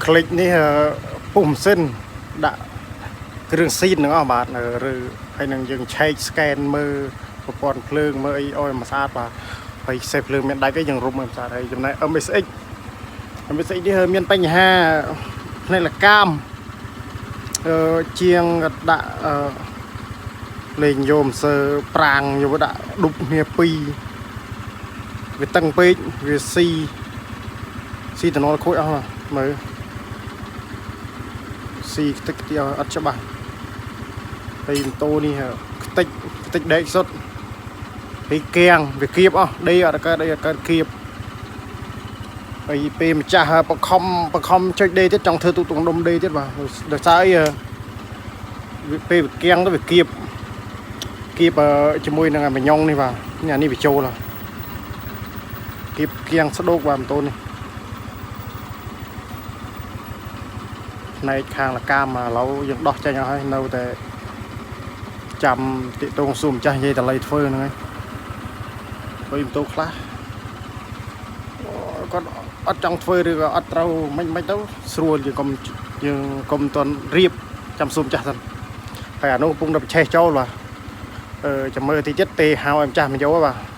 คลิกនេះពុះម៉ាស៊ីនដាក់គ្រឿងស៊ីនទាំងអស់បាទឬហើយនឹងយើងឆែក scan មើលប្រព័ន្ធភ្លើងមើលអីឲ្យមួយស្អាតបាទហើយខ្សែភ្លើងមានដាច់អីយើងរុំឲ្យស្អាតហើយចំណែក MSX MSX នេះមានបញ្ហាផ្នែកលកាមអឺជាងដាក់អឺលេងយកម្សើប្រាងយកដាក់ដប់គ្នាពីរវាតឹងពេកវាស៊ីស៊ីតំណល់ខូចអស់បាទមើលស៊ីខ្ទេចខ្ទីអត់ច្បាស់ហើយម៉ូតូនេះខ្ទេចខ្ទេចដេកសុទ្ធហើយគៀងវាគៀបអស់ដេកអត់កើតអីអត់កើតគៀបហើយពេលម្ចាស់បខំបខំចុចដេទៀតចង់ធ្វើទូតុងដុំដេទៀតបាទដោយសារអីវាពេលវាគៀងទៅវាគៀបគៀបជាមួយនឹងអាញ៉ុងនេះបាទអានេះវាចូលហើយគៀបគៀងស្ដោកបាទម៉ូតូនេះផ្នែកខាងលកាមឥឡូវយើងដោះចេញអស់ហើយនៅតែចាំតាកតងសួរម្ចាស់និយាយតលៃធ្វើហ្នឹងហើយព្រោះម៉ូតូខ្លះគាត់អត់ចង់ធ្វើឬក៏អត់ត្រូវមិនមិនទៅស្រួលយើងកុំយើងកុំតន់រៀបចាំសួរម្ចាស់សិនហើយអានោះកំពុងតែប្រឆេះចូលបាទអឺចាំមើលតិចទៀតទេហៅឲ្យម្ចាស់មកយកបាទ